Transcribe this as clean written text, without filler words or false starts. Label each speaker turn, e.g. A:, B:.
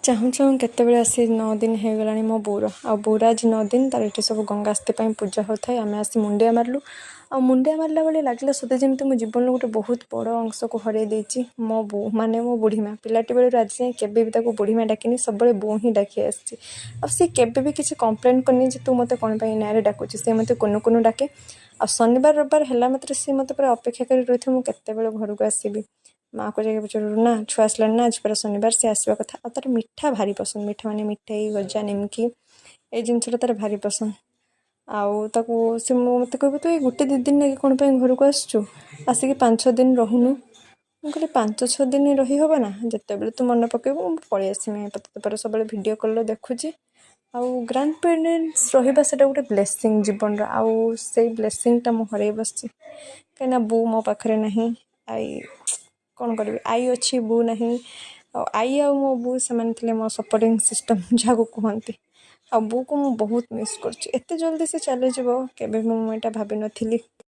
A: ଚାହୁଁ ଚାହୁଁ କେତେବେଳେ ଆସି 9 ଦିନ ହେଇଗଲାଣି ମୋ ବୋଉର। ଆଉ ବୋଉର ଆଜି 9 ଦିନ। ତାର ଏଠି ସବୁ ଗଙ୍ଗାସ୍ତି ପାଇଁ ପୂଜା ହେଉଥାଏ। ଆମେ ଆସି ମୁଣ୍ଡିଆ ମାରିଲୁ। ଆଉ ମୁଣ୍ଡିଆ ମାରିଲା ବେଳେ ଲାଗିଲା ସତେ ଯେମିତି ମୋ ଜୀବନର ଗୋଟେ ବହୁତ ବଡ଼ ଅଂଶକୁ ହରାଇ ଦେଇଛି। ମୋ ବୋଉ ମାନେ ମୋ ବୁଢ଼ୀ ମା'। ପିଲାଟି ବେଳରୁ ଆଜି ଯାଏଁ କେବେ ବି ତାକୁ ବୁଢ଼ୀ ମା' ଡାକିନି, ସବୁବେଳେ ବୋଉ ହିଁ ଡାକି ଆସିଛି। ଆଉ ସେ କେବେ ବି କିଛି କମ୍ପ୍ଲେନ୍ କରିନି ଯେ ତୁ ମୋତେ କ'ଣ ପାଇଁ ଏ ନାଁରେ ଡାକୁଛୁ। ସେ ମୋତେ କୁନୁ କୁନୁ ଡାକେ। ଆଉ ଶନିବାର ରବିବାର ହେଲା ମାତ୍ରେ ସିଏ ମୋତେ ପୁରା ଅପେକ୍ଷା କରି ରହିଥିବ, ମୁଁ କେତେବେଳେ ଘରକୁ ଆସିବି। ମାଆକୁ ଯାଇକି ପଚାରିବୁ, ନା ଛୁଆ ଆସିଲାଣି ନା, ଆଜି ପରା ଶନିବାର, ସେ ଆସିବା କଥା। ଆଉ ତା'ର ମିଠା ଭାରି ପସନ୍ଦ। ମିଠା ମାନେ ମିଠେଇ, ଗଜା, ନିମକି, ଏଇ ଜିନିଷଟା ତା'ର ଭାରି ପସନ୍ଦ। ଆଉ ତାକୁ ସେ ମୋତେ କହିବ, ତୁ ଏଇ ଗୋଟେ 2 ଦିନ ଲାଗି କ'ଣ ପାଇଁ ଘରକୁ ଆସିଛୁ? ଆସିକି 5-6 ଦିନ ରହୁନୁ। ମୁଁ କହିଲି, 5-6 ଦିନ ରହିହେବ ନା? ଯେତେବେଳେ ତୁ ମନେ ପକାଇବୁ, ମୁଁ ପଳେଇ ଆସିମି। ତୋତେ ପରା ସବୁବେଳେ ଭିଡ଼ିଓ କଲ୍ରେ ଦେଖୁଛି। ଆଉ ଗ୍ରାଣ୍ଡ ପ୍ୟାରେଣ୍ଟସ୍ ରହିବା, ସେଇଟା ଗୋଟେ ବ୍ଲେସିଂ ଜୀବନର। ଆଉ ସେଇ ବ୍ଲେସିଂଟା ମୁଁ ହରାଇ ବସିଛି, କାହିଁକିନା ବୋଉ ମୋ ପାଖରେ ନାହିଁ। ଆଈ କ'ଣ କରିବି? ଆଈ ଅଛି, ବୋଉ ନାହିଁ। ଆଉ ଆଈ ଆଉ ମୋ ବୋଉ, ସେମାନେ ଥିଲେ ମୋ ସପୋର୍ଟିଂ ସିଷ୍ଟମ୍ ଯାହାକୁ କୁହନ୍ତି। ଆଉ ବୋଉକୁ ମୁଁ ବହୁତ ମିସ୍ କରୁଛି। ଏତେ ଜଲ୍ଦି ସେ ଚାଲିଯିବ, କେବେ ବି ମୁଁ ଏଇଟା ଭାବିନଥିଲି।